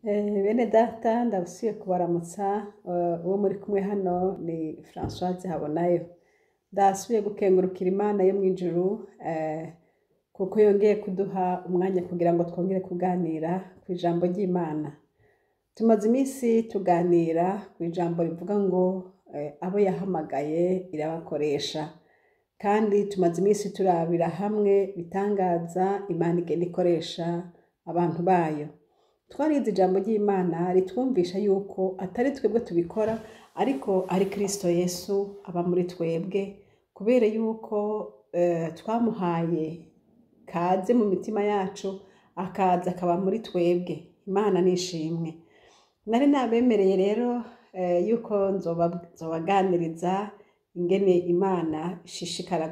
Bene data, ndasubiye kubaramutsa. Uwo muri kumwe hano ni Françoise Habonayo. Ndasubiye gukengurukira Imana yo mw'ijuru kuko yongeye kuduha umwanya kugira ngo twongere kuganira ku ijambo ry'Imana. Tumaze iminsi tuganira ku ijambo rivuga ngo abo yahamagaye irabakoresha, kandi tumaze iminsi turabira hamwe ibitangaza Imana igenda ikoresha abantu bayo. Twarize ijambo ry'Imana ritwumvisha yuko atari twebwe tubikora, ariko ari Kristo Yesu aba muri twebwe, kubera yuko twamuhaye kaze mu mitima yacu, akaza akaba muri twebwe. Imana nishimwe. Nari nabemereye rero yuko nzobaganiriza ingene Imana ishishikara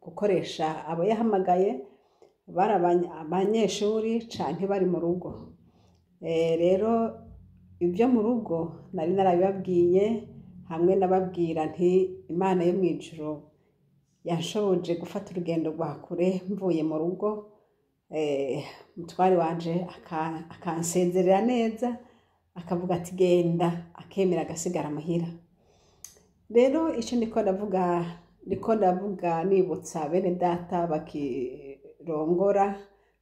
gukoresha abo yahamagaye, bari abanyeshuri canke bari mu rugo. Rero ibyo mu rugo nari narabibabwiye, hamwe nababwira nti Imana yo mw'ijuru yanshoboje gufata urugendo rwa kure mvuye mu rugo, umutware wanje akansezerera neza, akavuga ati genda, akemera agasigara muhira. Rero ico ndiko ndavuga nibutsa bene data bakirongora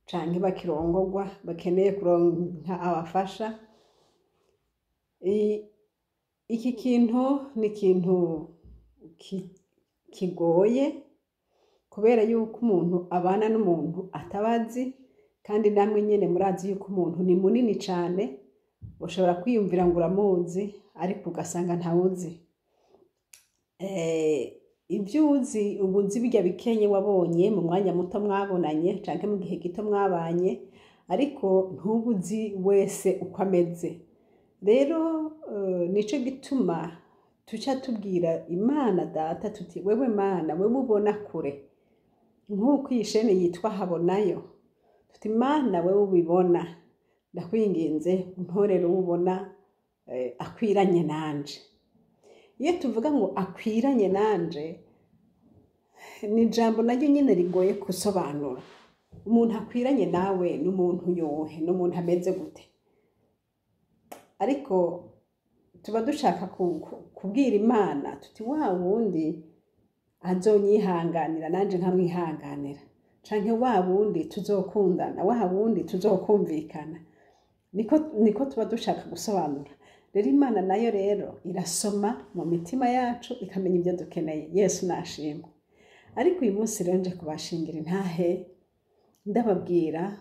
canke bakirongorwa, bakeneye kuronka abafasha. Iki kintu ni ikintu kigoye, kubera yuko umuntu abana n'umuntu atabazi, kandi namwe nyene murazi yuko umuntu ni munini cane, ushobora kwiyumvira ngo uramuzi, ariko ugasanga ntawuzi. Ivyo uzi, uba uzi birya bikenye wabonye mu mwanya muto mwabonanye canke mu gihe gito mwabanye, ariko ntuba uzi wese uko ameze. Rero nico gituma tuca tubwira Imana Data tuti: "Wewe Mana, wewe ubona kure," nk'uko iyi shene yitwa Habonayo, tuti: "Mana, wewe ubibona, ndakwinginze untorere uwo ubona akwiranye nanje." Iyo tuvuga ngo akwiranye nanje, ni ijambo naryo nyene rigoye gusobanura. Umuntu akwiranye nawe ni umuntu yohe? Ni umuntu ameze gute? Ariko tuba dushaka kubwira Imana tuti: "Wa wundi azonyihanganira nanje nkamwihanganira, canke wa wundi tuzokundana, wa wundi tuzokumvikana." Niko tuba dushaka gusobanura. Rero Imana nayo rero irasoma mu mitima yacu, ikamenya ibyo dukeneye. Yesu nashimwe. Ariko uyu munsi rero nje kubashingira intahe, ndababwira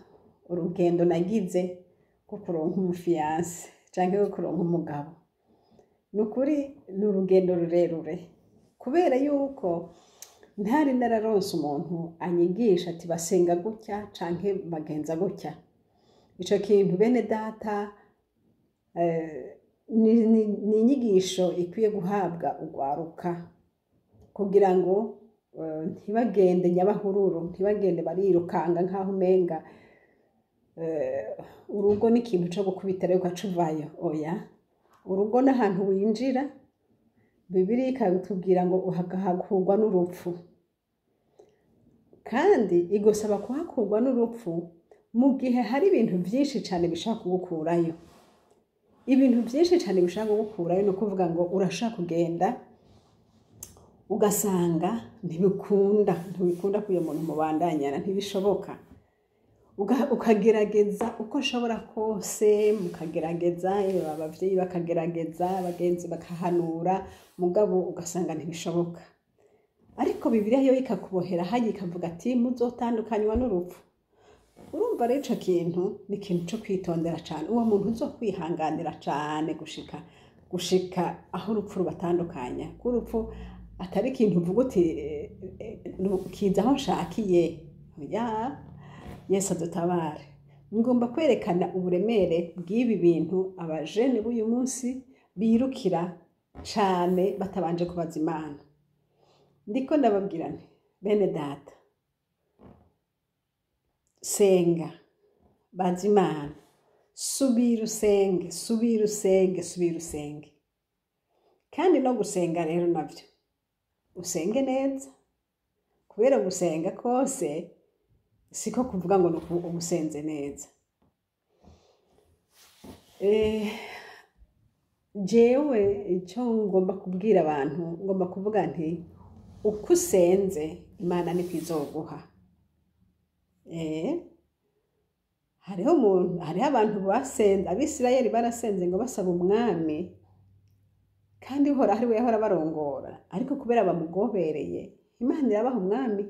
urugendo nagize rwo kuronka umu fiancé canke rwo kuronka umugabo. Ni ukuri ni urugendo rurerure, kubera yuko ntari nararonse umuntu anyigisha ati basenga gutya canke bagenza gutya. Ico kintu, bene data, ni inyigisho ikwiye guhabwa urwaruka kugira ngo ntibagende nyabahururu, ntibagende barirukanga nk'aho umenga urugo ni ikintu co gukubita rero ugaca uvayo. Oya, urugo n'ahantu winjira, Bibiliya ikatubwira ngo uhakurwa n'urupfu, kandi igusaba kuhakurwa n'urupfu mu gihe hari ibintu vyinshi cane bishaka kugukurayo. Ibintu vyinshi cane bishaka kugukurayo ni ukuvuga ngo urashaka kugenda ugasanga ntibikunda ko uyo muntu mubandanyana, ntibishoboka. Ukagerageza uko ushobora kose, mukagerageza, abavyeyi bakagerageza, abagenzi bakahanura, mugabo ugasanga ntibishoboka. Ariko Bibiliya yo ikakubohera harya, ikavuga ati muzotandukanywa n'urupfu. Urumva rero ico kintu ni ikintu co kwitondera cane. Uwo muntu uzokwihanganira cane gushika aho urupfu rubatandukanya, ko urupfu atari ikintu uvuga uti kiza aho nshakiye. Oya, Yesu adutabare. Ngomba kwerekana uburemere bw'ibi bintu abajene b'uyu munsi birukira cane batabanje kubaza Imana. Ndiko ndababwira nti: bene data, senga, baza Imana, subira usenge, subira usenge, subira usenge. Kandi no gusenga rero navyo usenge neza, kubera gusenga kose siko kuvuga ngo ni uba usenze neza. Jewe icyo ngomba kubwira abantu, ngomba kuvuga nti uko usenze Imana niko izoguha. Hariho umuntu, hariho abantu basenze, Abisirayeli barasenze ngo basaba umwami, kandi Uhoraho ari we yahora abarongora, ariko kubera bamugobereye Imana irabaha umwami.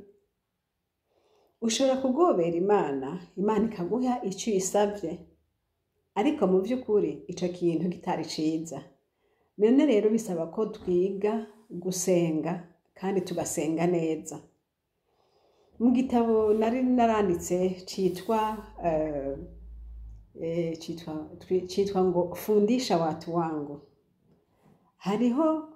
Ushobora kugobera Imana, Imana ikaguha icyo uyisavye, ariko mu by'ukuri ico kintu kitari ciza. None rero bisaba ko twiga gusenga kandi tugasenga neza. Mu gitabo nari naranditse citwa citwa ngo Fundisha watu wangu, hariho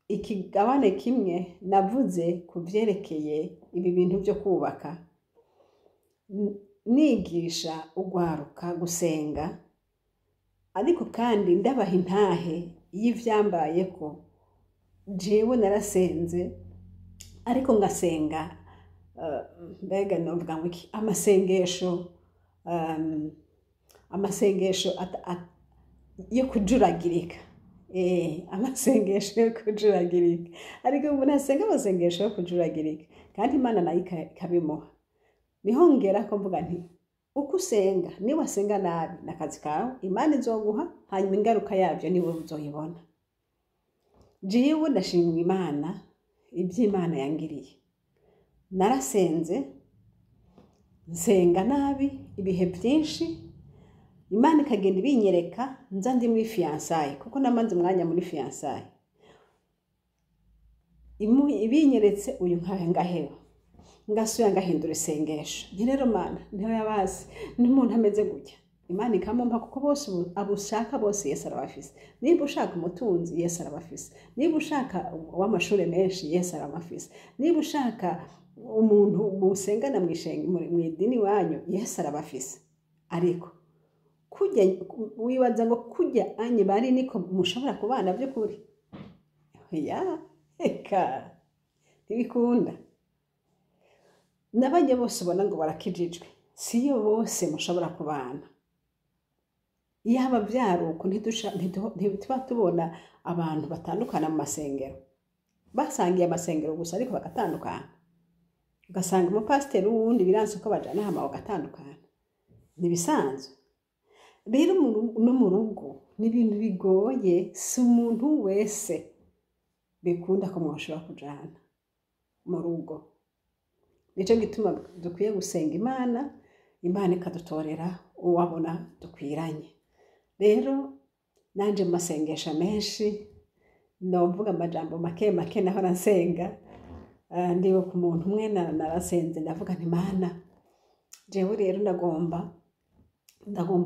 ikigabane kimwe navuze ku vyerekeye ibi bintu vyo kubaka, nigisha ugwaruka gusenga, ariko kandi ndabaha intahe y'ivyambayeko. Jewe narasenze, ariko ngasenga mbega novuga ngo iki, amasengesho yo kujuragirika, amasengesho yo kujuragirika. Ariko umuntu asenga amasengesho yo kujuragirika kandi Imana nayo ikabimuha. Niho ngera ko mvuga nti uko usenga, niba wasenga nabi n'akazi kawe, Imana izoguha, hanyuma ingaruka yabyo niwe uzoyibona. Jewe ndashimira Imana iby'Imana yangiriye. Narasenze, nsenga nabi ibihe byinshi, Imana ikagenda ibinyereka nza ndi muri fiançailles, kuko namaze umwanya muri fiançailles. Ibinyeretse uyu nkahe ngaheba, ngasubira ngahindura isengesho. Nti rero Mana, niho yabazi n'umuntu ameze gutya, Imana ikamumpa, kuko bose abo ushaka bose Yesu arabafise. Niba ushaka umutunzi, Yesu arabafise. Niba ushaka uw'amashuri menshi, Yesu arabafise. Niba ushaka umuntu musengana mw'idini wanyu, Yesu arabafise. Ariko kujya wibaza ngo kujya anye bari niko mushobora kubana by'ukuri? Ya eka, ntibikunda. N'abajya bose ubona ngo barakijijwe, siyo bose mushobora kubana. Yaba byari uko, ntituba tubona abantu batandukana mu masengero, basangiye amasengero gusa ariko bagatandukana, ugasanga umupasiteri w'uwundi biranse ko bajana hama bagatandukana. Ntibisanzwe rero no mu rugo ni ibintu bigoye. Si umuntu wese bikunda ko mwoshobora kujana mu rugo. Nicyo gituma dukwiye gusenga Imana, Imana ikadutorera uwabona dukwiranye. Rero nanje mu masengesho menshi novuga amajambo make make nahora nsenga. Ndibuka umuntu umwe narasenze, ndavuga nti Mana, jewe rero ndagomba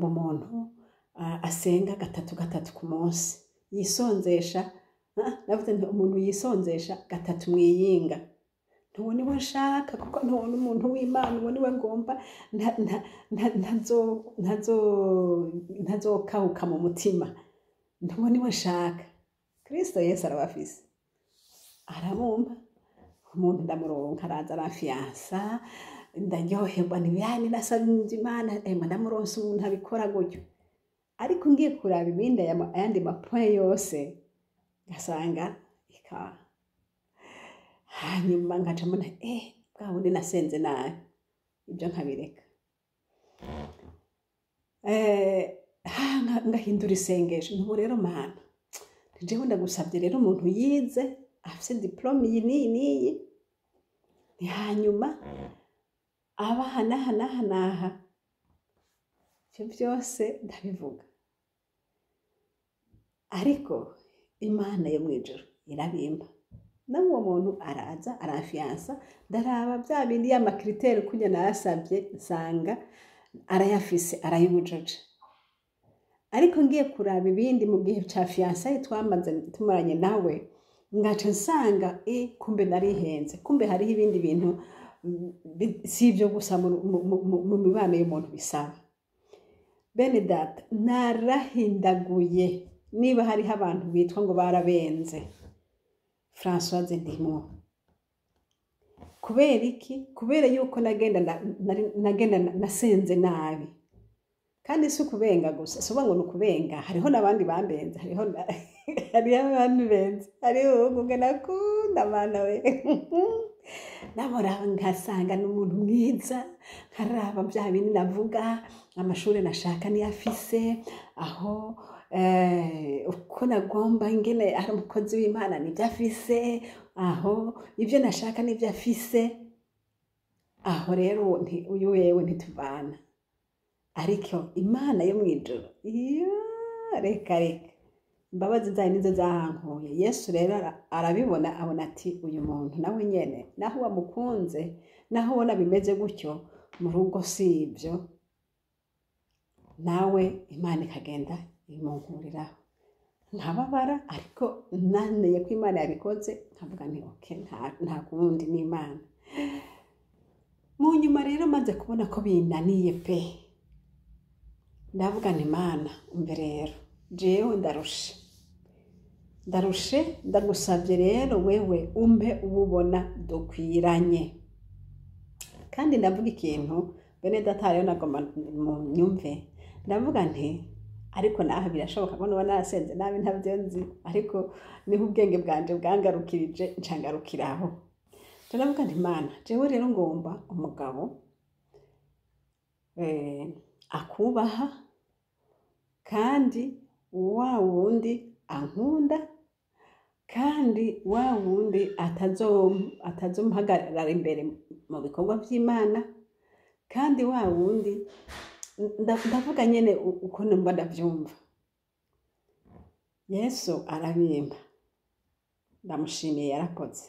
umuntu asenga gatatu gatatu ku munsi, yisonzesha. Navuze nti umuntu yisonzesha gatatu mwiyinga, ntuwo niwe nshaka, kuko ntubona umuntu w'Imana, uwo niwe ngomba, ntazokahuka mu mutima, ntuwo niwe nshaka. Kristo Yesu arabafise, aramumpa umuntu, ndamuronka, araza aramfiyansa, ndaryoherwa. Ntibiyani nasabye Imana, emwe ndamuronse umuntu abikora gutyo. Ariko ngiye kuraba ibindi, ayandi ma points yose, ngasanga ika hanyuma nkaca mbona bwa bundi nasenze nabi, ibyo nkabireka. Ngahindura isengesho. Ntubu rero Mana, jewe ndagusabye rero umuntu yize, afise diplôme iyi n'iyi n'iyi, ni hanyuma aba aha n'aha n'aha n'aha. Ivyo byose ndabivuga, ariko Imana yo mw'ijuru irabimpa. Nawe uwo muntu araza aramfiyansa, ndaraba bya bindi ya ma critères kurya nayasabye, nsanga arayafise, arayujuje. Ariko ngiye kuraba ibindi mu gihe ca fiançailles twamaze tumaranye nawe, ngaca nsanga kumbe narihenze, kumbe hariho ibindi bintu, si ibyo gusa mu mibano y'umuntu bisaba. Bene data, narahindaguye. Niba hariho abantu bitwa ngo barabenze, Françoise ndimwo. Kubera iki? Kubera yuko nagenda nasenze nabi. Kandi si ukubenga gusa, si ukuvuga ngo ni ukubenga, hariho n'abandi bambenze, hariho hariho abandi benze, hariho uwundi umwe nakunda, Mana we, namuraba nkasanga ni umuntu mwiza, nkaraba bya bindi navuga, amashuri nashaka niyo afise, aho uko nagomba ingene ari umukozi w'Imana nibyo afise, aho ibyo nashaka nibyo afise. Aho rero uyu wewe ntituvana. Ariko Imana yo mw'ijuru, iyo reka reka, imbabazi zayo nizo zahankuye. Yesu rero arabibona, abona ati uyu muntu nawe nyene, naho wamukunze, naho ubona bimeze gutyo mu rugo si ibyo, nawe Imana ikagenda imunkuriraho. Nkababara, ariko namenye ko Imana yabikoze, nkavuga nti okay, nta kundi, ni Imana. Mu nyuma rero maze kubona ko binaniye pe, ndavuga nti Imana, umve rero, jewe ndarushe, ndarushe, ndagusabye rero wewe umpe uwubona dukwiranye. Kandi ndavuga ikintu bene data rero nagomba mu nyumve, ndavuga nti ariko naho birashoboka ko noba narasenze nabi, ntabyo nzi, ariko niho ubwenge bwanje bwangarukirije, ncangarukiraho. Ndavuga nti Mana, jewe rero ngomba umugabo akubaha, kandi wa wundi ankunda, kandi wa wundi atazompagarara imbere mu bikorwa vy'Imana, kandi wa wundi ndavuga nyene uko numva ndavyumva. Yesu arabimpa, ndamushimiye, yarakoze.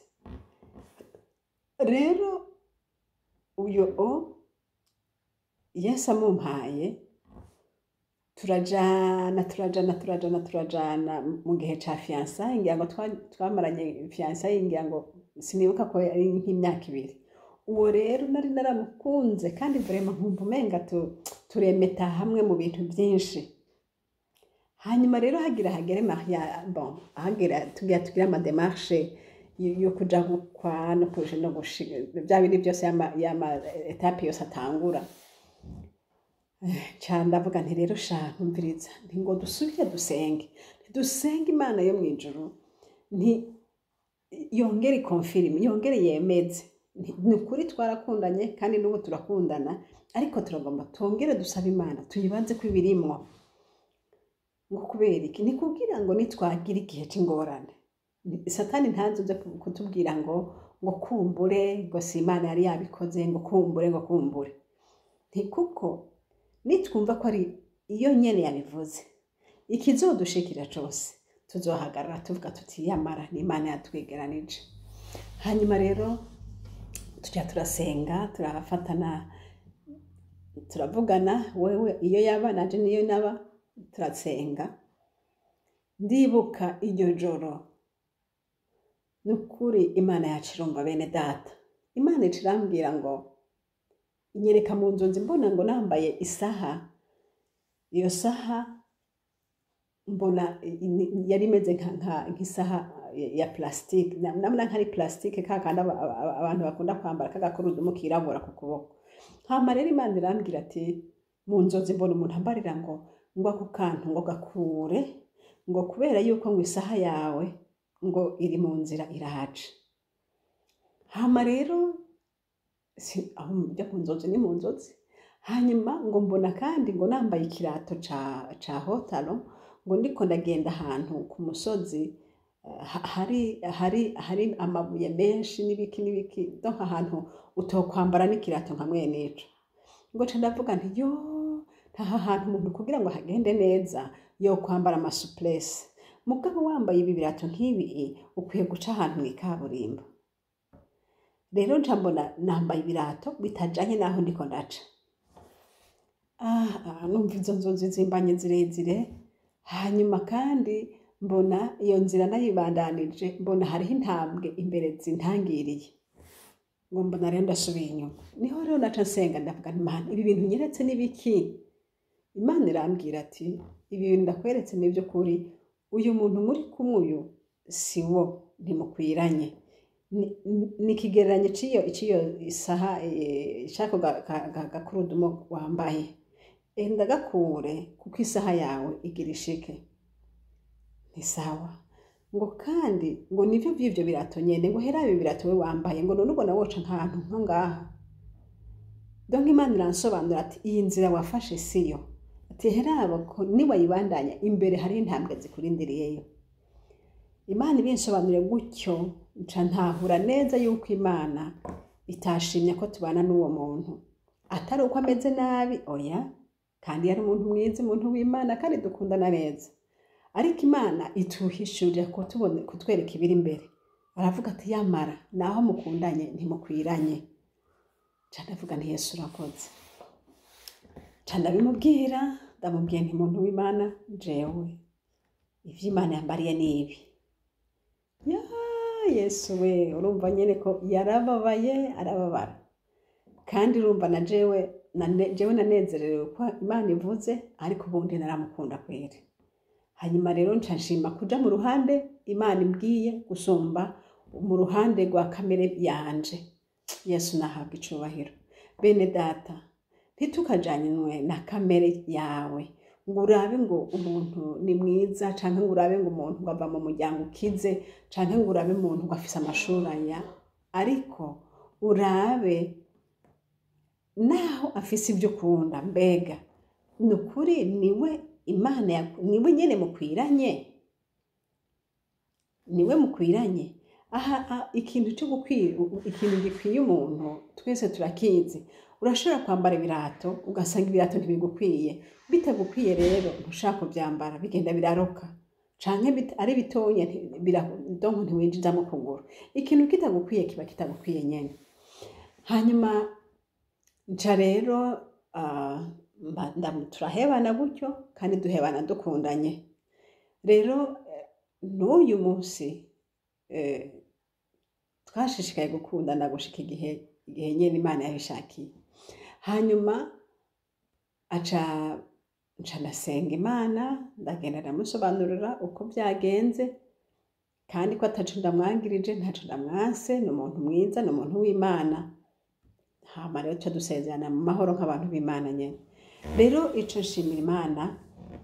Rero uyo o Yesu amumpaye, turajana, turajana, turajana, turajana mu gihe ca fiançailles. Ngira ngo twamaranye fiançailles, ngira ngo sinibuka ko ari nk'imyaka 2. Uwo rero nari naramukunze, kandi vraiment nkumva umenga turemeta hamwe mu bintu byinshi. Hanyuma rero hagira hagere maria, bon, hagira tugira tugira ama démarches yo kuja gukwa no kuja no gushiga bya bindi byose, yama étapes yose atangura. Ca ndavuga nti rero sha, ntumviriza, nti ngo dusubire dusenge, dusenge Imana yo mw'ijuru, nti yongere iconfirme, yongere yemeze. Ni ukuri twarakundanye kandi n'ubu turakundana, ariko turagomba twongere dusabe Imana, tuyibaze ko ibirimwo. Ngo kubera iki? Ni kugira ngo nitwagira igihe c'ingorane, Satani ntazoze kutubwira ngo kumbure ngo si Imana yari yabikoze, ngo kumbure, ngo kumbure. Nti kuko nitwumva ko ari iyo nyene yabivuze, ikizodushikira cose tuzohagarara tuvuga tuti yamara ni Imana yatwegeranije. Hanyuma rero tujya turasenga, turafatana, turavugana, wewe iyo yaba naje niyo naba, turasenga. Ndibuka iryo joro, nukuri Imana yacu irumva bene data. Imana ica irambwira ngo inyereka mu nzozi, mbona ngo nambaye isaha. Iyo saha mbona yari imeze nk'isaha ya plastique, nabona nk'ari plastique, ka kandi abantu bakunda kwambara k'agakurudumu kirabura ku kuboko. Hama rero Imana irambwira ati mu nzozi mbona umuntu ambarira ngo ako kantu ngo gakure, ngo kubera yuko ngo isaha yawe ngo iri mu nzira iraje. Hama rero aho njya ku nzozi ni mu nzozi. Hanyuma ngo mbona kandi ngo nambaye ikirato ca hotalo, ngo ndiko ndagenda ahantu ku musozi, hari amabuye menshi n'ibiki n'ibiki, donc ahantu utokwambara n'ikirato nka mwene ico. Ngo ca ndavuga nti yo, ntaha hantu umuntu kugira ngo hagende neza yo kwambara amasouplesses, mugabo wambaye ibi birato nk'ibi ukwiye guca ahantu mw'ikaburimbo. Rero nca mbona nambaye ibirato bitajanye n'aho ndiko ndaca. Numva izo nzozi zimbanye zirezire. Hanyuma kandi mbona iyo nzira nayibandanije, mbona hariho intambwe imbere zintangiriye, ngo mbona rero ndasubiye inyuma. Niho rero naca nsenga, ndavuga nti Mana, ibi bintu nyeretse n'ibiki? Imana irambwira ati ibi bintu ndakweretse ni iby'ukuri, uyu muntu muri kumwe uyu si wo, ntimukwiranye. Ni ikigereranyo c'iyo isaha, c'ako gakurudumu wambaye. Enda gakure kuko isaha yawe igira ishike. Ni sawa. Ngo kandi ngo nivyo vy'ivyo birato nyene, ngo hera ibi birato we wambaye, ngo none ubona woca nk'ahantu nko ngaha. Donc Imana iransobanura ati iyi nzira wafashe siyo, ati heraba ko niwayibandanya imbere hari intambwe zikurindiriyeyo. Imana ibinsobanuriye gutyo, nca ntahura neza yuko Imana itashimye ko tubana n'uwo muntu, atari uko ameze nabi, oya, kandi yari umuntu mwiza, umuntu w'Imana, kandi dukundana neza. Ariko Imana ituhishurira kutwereka ibiri imbere. Aravuga ati yamara naho mukundanye ntimukwiranye. Nca ndavuga nti Yesu urakoze. Nca ndabimubwira, ndamubwiye nti muntu w'Imana, jewe ivyo Imana yambariye ni ibi. Ya Yesu we, urumva nyene ko yarababaye, arababara. Kandi urumva na jewe, jewe nanezerewe ko Imana ivuze, ariko ubundi naramukunda kweri. Hanyuma rero nca nshima kuja mu ruhande Imana imbwiye gusumba mu ruhande rwa kamere yanje. Yesu nahabwa icubahiro. Bene data, ntitukajanywe na kamere yawe ngo urabe ngo umuntu ni mwiza, canke ngo urabe ngo umuntu ngo ava mu muryango ukize, canke ngo urabe umuntu ngo afise amashuri aya, ariko urabe naho afise ivyo ukunda, mbega ni ukuri niwe Imana niwe nyene mukwiranye, niwe mukwiranye. Aha ikintu cyo ikintu gikwiye umuntu twese turakizi. Urashobora kwambara ibirato ugasanga ibirato ntibigukwiye, bitagukwiye rero ntushaka kuvyambara, bigenda biraroka, canke ari bitonya donc ntiwinjizamwo ukuguru. Ikintu kitagukwiye kiba kitagukwiye nyene. Hanyuma nca rero turahebana gutyo, kandi duhebana dukundanye. Rero n'uyu munsi twashishikaye gukundana gushika igihe nyene Imana yabishakiye. Hanyuma aca nca ndasenga Imana, ndagenda ndamusobanurira uko byagenze, kandi ko ataco ndamwangirije, ntaco ndamwanse, ni umuntu mwiza, ni umuntu w'Imana. Hama rero tuca dusezerana mu mahoro nk'abantu b'Imana nyene. Rero ico nshimira Imana,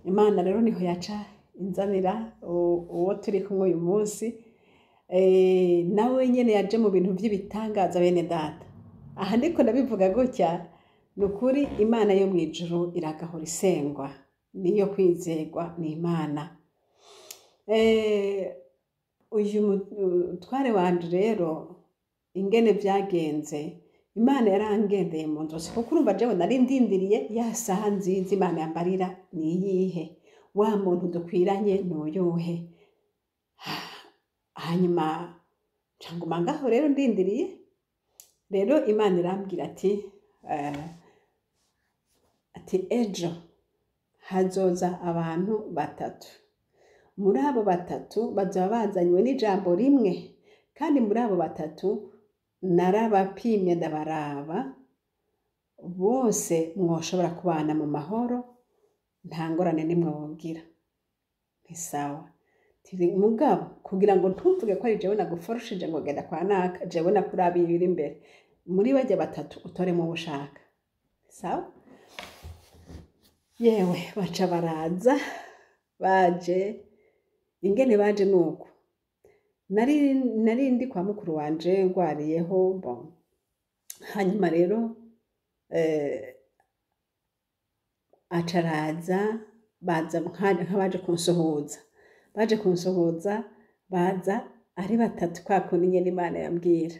Imana rero niho yaca inzanira uwo turi kumwe uyu munsi, nawe nyene yaje mu bintu vy'ibitangaza. Bene data, aha ndiko ndabivuga gutya, ni ukuri Imana yo mw'ijuru iragahora isengwa, niyo kwizerwa, ni Imana. Uyu mutware wanje rero ingene vyagenze, Imana yarangendeye mu nzozi, kuko urumva jewe nari ndindiriye ya saha nziza Imana yambarira ni iyihe, wa muntu dukwiranye ni uyuhe. Hanyuma nca nguma ngaho rero ndindiriye. Rero Imana irambwira ati ati ejo hazoza abantu batatu, muri abo batatu bazoba bazanywe n'ijambo rimwe, kandi muri abo batatu narabapimye ndabaraba bose mwoshobora kubana mu mahoro, nta ngorane nimwe wogira. Ni sawa. Mugabo kugira ngo ntumvuge ko ari jewe naguforushije ngo genda kwa naka, jewe nakurabiye ibiri imbere, muri barya batatu utoremo uwo ushaka. Sawa? Yewe baca baraza, baje ingene baje nuko nari ndi kwa mukuru wanje ngwariyeho, bon. Hanyuma rero aca araza, baza nk'abaje kunsuhuza, baje kunsuhuza baza ari batatu kwa kundi nyene Imana yambwira,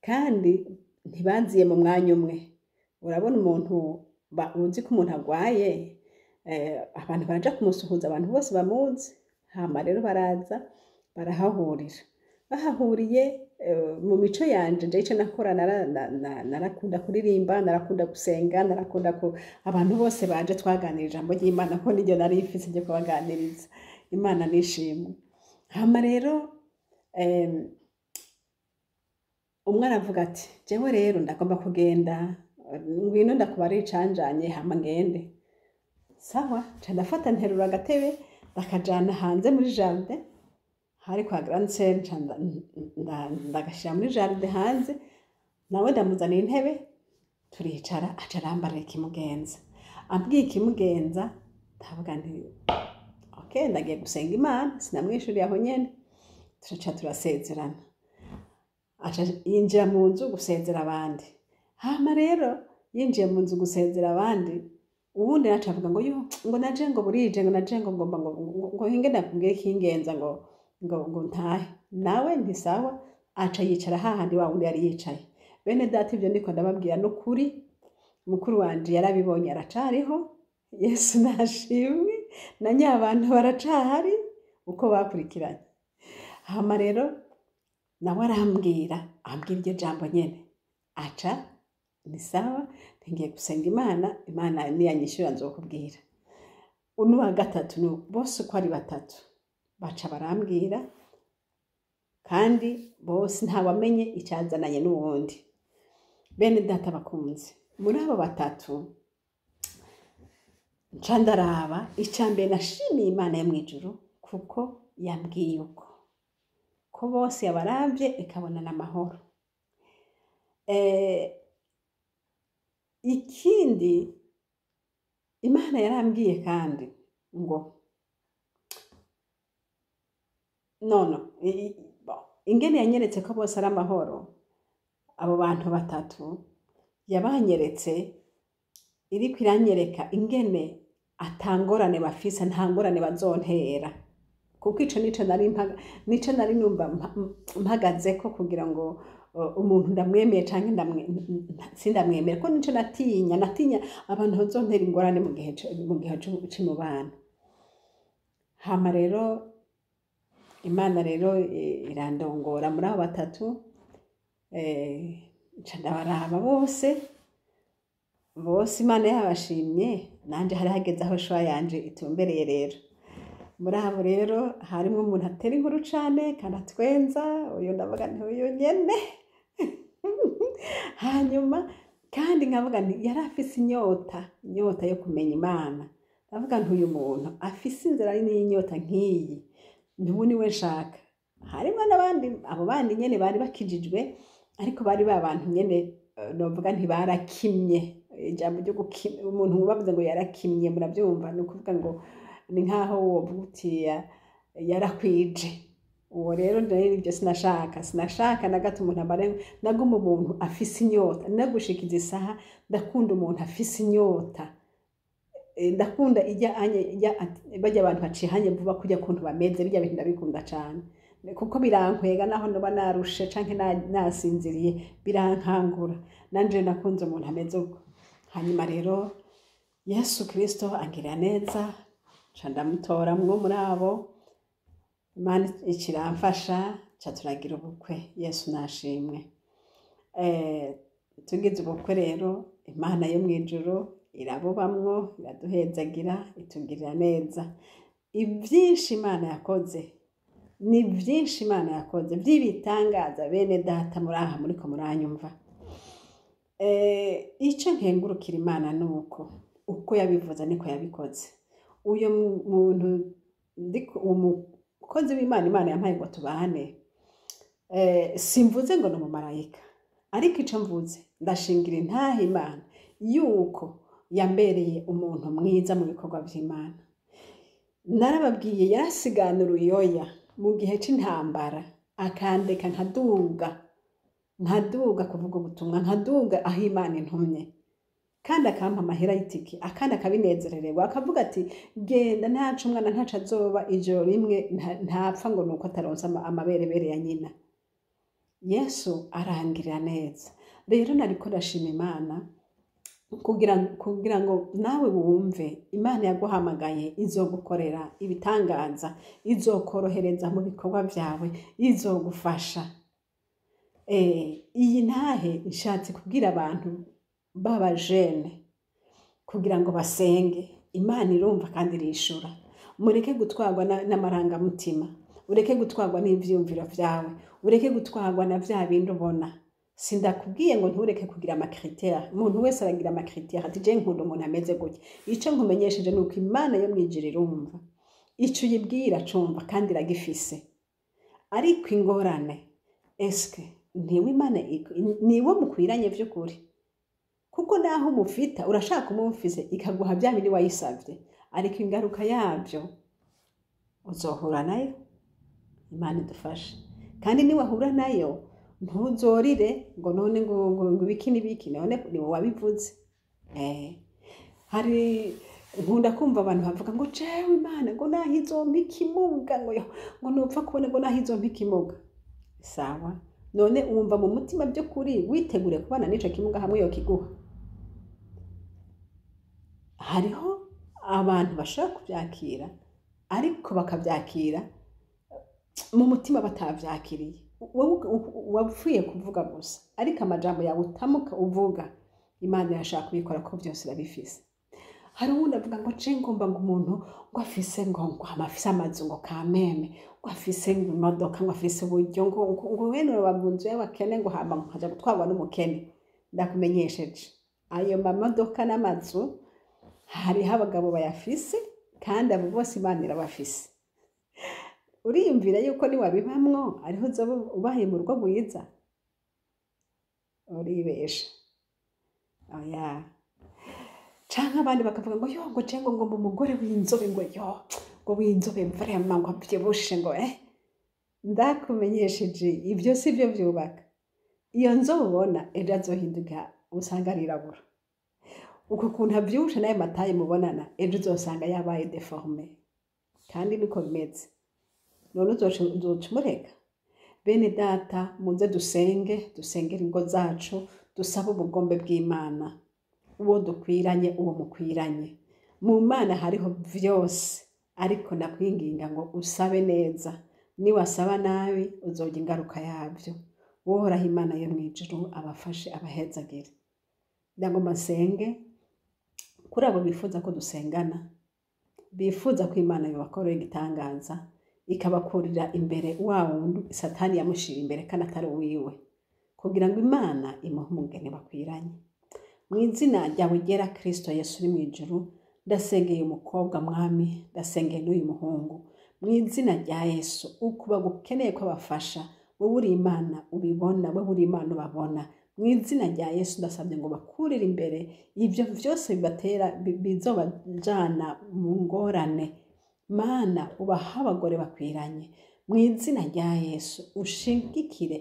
kandi ntibaziye mu mwanya umwe. Urabona umuntu uzi ko umuntu agwaye, abantu baraja kumusuhuza, abantu bose bamuzi. Hama rero baraza barahahurira, bahahuriye mu mico yanje je ico nakora, narakunda kuririmba, narakunda gusenga, narakunda ko abantu bose baje twaganira ijambo ry'Imana, ko niryo nari mfise ryo kubaganiriza. Imana nishimwe. Hama rero umwe aravuga ati jewe rero ndagomba kugenda, ngwino ndakubara icanjanye hama ngende. Sawa, nca ndafata nterura agatebe ndakajana hanze muri jardin, hari kwa grande sœur, nca ndagashira muri jardin hanze, nawe ndamuzanira intebe turicara, aca arambarira ikimugenza. Ambwiye ikimugenza, ndavuga nti ok, ndagiye gusenga Imana. Sinamwishuriye aho nyene, turaca turasezerana. Aca yinjira mu nzu gusezera abandi. Hama rero yinjiye mu nzu gusezera abandi, uwundi naca avuga ngo yo, ngo naje, ngo burije, ngo naje, ngo ngomba ngo hinge ndakubwire ikingenza, ngo ntahe. Nawe nti sawa. Aca yicara hahandi wa wundi yari yicaye. Bene data, ibyo ndiko ndababwira n'ukuri, mukuru wanje yarabibonye, aracariho, Yesu nashimwe, na nyabantu baracahari uko bakurikiranye. Hama rero nawe arambwira, ambwira iryo jambo nyene. Aca ni sawa, ngiye gusenga Imana, Imana niyanyishyura nzokubwira. Uno gatatu ni bose uko ari batatu baca barambwira, kandi bose ntawamenye icyazananye n'uwundi. Bene data bakunze, muri abo batatu nca ndaraba icya mbere, nashimiye Imana yo mu ijuru kuko yambwiye uko ko bose yabarabye ikabona n'amahoro. Ikindi Imana yarambwiye kandi ngo nono ingene yanyeretse ko bose ari amahoro, abo bantu batatu yabanyeretse iriko iranyereka ingene atangorane bafise, nta ngorane bazontera, kuko ico nico nari numva mpagazeko kugira ngo umuntu ndamwemeye canke sindamwemere, ko nico natinya abantu bazontera ingorane mu gihe c'umubano. Hama rero Imana rero irandongora muri abo batatu, nca ndabaraba bose bose, Imana yabashimye, nanje hari hageze aho choix yanje itumbereye. Rero muri abo rero harimwo umuntu atera inkuru cane kandi atwenza. Uyu ndavuga nti uyu nyene. Hanyuma kandi nkavuga nti yari afise inyota yo kumenya Imana. Ndavuga nti uyu muntu afise inzira n'inyota nk'iyi, ntubu niwe nshaka. Harimo n'abandi, abo bandi nyene bari bakijijwe, ariko bari ba bantu nyene, novuga nti barakimye. Ijambo ryo gukimya, umuntu bavuze ngo yarakimye, murabyumva, ni ukuvuga ngo ni nkaho wovuga uti yarakwije. Uwo rero rero ibyo sinashaka na gato umuntu amare. Naguma umuntu afise inyota, nagushikiza isaha ndakunda umuntu afise inyota. Ndakunda ijya anye ijya bajya abantu bacihanye vuba, kujya kuntu bameze, bijya bintu ndabikunda cane kuko birankwega naho noba narushe canke nasinziriye, birankangura. Nanje nakunze umuntu ameze uko. Hanyuma rero Yesu Kristo angirira neza, nca ndamutoramwo muri abo. Imana ikiramfasha, nca turagira ubukwe, Yesu nashimwe. Tugize ubukwe rero, Imana yo mw'ijuru irabubamwo, iraduhezagira, itugirira neza. Ibyinshi Imana yakoze ni byinshi, Imana yakoze by'ibitangaza. Bene data, muri aha muriko muranyumva, icyo nkengurukira Imana ni uko uko yabivuze niko yabikoze. Uyu muntu uwo mukozi w'Imana Imana yampaye ngo tubane, simvuze ngo ni umumarayika, ariko icyo mvuze, ndashingira intahe Imana yuko yambereye umuntu mwiza mu bikorwa by'Imana. Narababwiye, yarasigana uruyoya mu gihe c'intambara, akandeka nkaduga kuvuga ubutumwa, nkaduga aho Imana intumye, kandi akampa amahera y'itiki, akandi akabinezerererwa, akavuga ati genda, ntaco umwana ntaco azoba ijoro rimwe, ntapfa ngo nuko ataronse amaberebere ya nyina. Yesu arangirira neza. Rero nariko ndashima Imana kugira ngo nawe wumve Imana yaguhamagaye izogukorera ibitangaza, izokorohereza mu bikorwa byawe, izogufasha. Iyi ntahe nshatse kubwira abantu b'abajene kugira ngo basenge. Imana irumva kandi irishura. Mureke gutwarwa n'amarangamutima, ureke gutwarwa n'ivyiyumviro vyawe, ureke gutwarwa na vya bindi ubona. Sindakubwiye ngo ntureke kugira ama critères, umuntu wese aragira ama critères, ati je nkunda umuntu ameze gutya. Ico nkumenyesheje ni uko Imana yo mwijuru irumva, ico uyibwira cumva kandi iragifise. Ariko ingorane, eske niwe Imana niwe mukwiranye vy'ukuri? Kuko naho umufita urashaka umufise ikaguha bya bindi wayisavye, ariko ingaruka yabyo uzohura nayo. Imana idufashe. Kandi niwahura nayo ntuzorire ngo none ngo ibiki n'ibiki, none ni wowe wabivuze. Hari nkunda kumva abantu bavuga ngo jewe Imana ngo naho izompa ikimuga, ngo yo, ngo nupfa kubona ngo naho izompa ikimuga. Sawa, none wumva mu mutima by'ukuri witegure kubana n'ico kimuga hamwe yokiguha? Hariho abantu bashobora kubyakira ariko bakabyakira mu mutima batavyakiriye. Wowe wapfuye kuvuga gusa, ariko amajambo yawe utamuka uvuga, Imana irashaka kubikora ko byose irabifise. Hari uwundi avuga ngo je ngomba ngo umuntu ngo afise ngo afise amazu ngo kameme, ngo afise ngo imodoka, ngo afise uburyo, ngo wene uraba mu nzu y'abakene, ngo hama nkaja gutwarwa n'umukene. Ndakumenyesheje, ayo mamodoka n'amazu hariho abagabo bayafise, kandi abo bose Imana irabafise. Uriyumvira yuko niwabibamwo ariho uzoba ubaye mu rugo rwiza? Uribesha. Oya. Canke abandi bakavuga ngo yo ngo je ngo ngomba umugore w'inzobe, ngo yo ngo w'inzobe vraiment ngo avyibushe ngo Ndakumenyesheje, ibyo si byo vyubaka. Iyo nzobe ubona ejo azohinduka usanga arirabura. Uko kuntu avyibushe n'ayo mataye mubonana, ejo uzosanga yabaye deforme. Kandi niko bimeze. None uzoca umureka? Bene data, muze dusenge, dusengere ingo zacu, dusabe ubugombe bw'Imana. Uwo dukwiranye, uwo mukwiranye. Mu Mana hariho vyose, ariko nakwinginga ngo usabe neza. Niwasaba nabi uzorya ingaruka yavyo. Uhoraho Imana yo mw'ijuru abafashe, abahezagire. Ndagomba nsenge kuri abo bifuza ko dusengana, bifuza ko Imana yobakorera igitangaza, ikabakurira imbere wa wundi Satani yamushira imbere kandi atari uwiwe, kugira ngo Imana imuhe umugeni bakwiranye. Mu izina ryawe ryera Kristo Yesu uri mw'ijuru, ndasengeye umukobwa mwami, ndasengeye n'uyu muhungu. Mu izina rya Yesu, ukuba gukeneye ko abafasha, wowe uri Imana ubibona, wowe uri Imana ubabona. Mu izina rya Yesu ndasabye ngo bakurire imbere ivyo vyose bibatera bizobajana mu ngorane. Mana, ubahe abagore bakwiranye. Mu izina rya Yesu ushigikire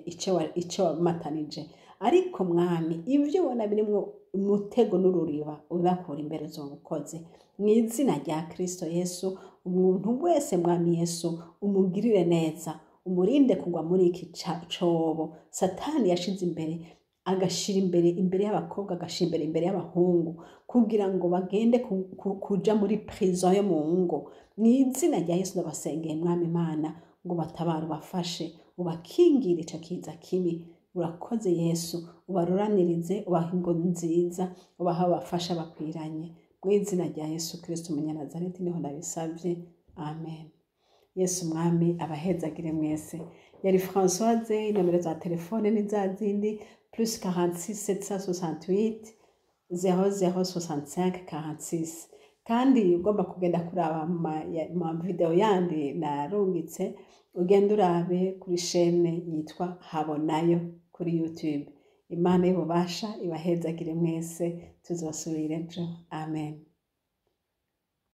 ico wamatanije. Ariko mwami, ivyo ubona birimwo umutego n'ururiba ubibakura imbere uzobukoze. Mu izina rya Kristo Yesu, umuntu wese mwami Yesu umugirire neza, umurinde kugwa muri iki cobo Satani yashize imbere, agashira imbere imbere y'abakobwa, agashira imbere imbere y'abahungu, kugira ngo bagende kuja muri prison yo mu ngo. Mu izina rya Yesu ndabasengeye mwami Imana ngo batabare, ubafashe, ubakingire ico kiza kibi. Urakoze Yesu, ubaruranirize, ubahe ingo nziza, ubahe abafasha bakwiranye. Mu izina rya Yesu Kristo umunyanazareti niho ndabisavye, amen. Yesu mwami abahezagire mwese. Yari Françoise, inomero za telefone ni za zindi plus 46 768 0065 46. Kandi ugomba kugenda kuraba ma video yandi narungitse, ugenda urabe kuri chaîne yitwa Habonayo kuri YouTube. Imana y'ububasha ibahezagire mwese, tuzosubira ejo. Amen.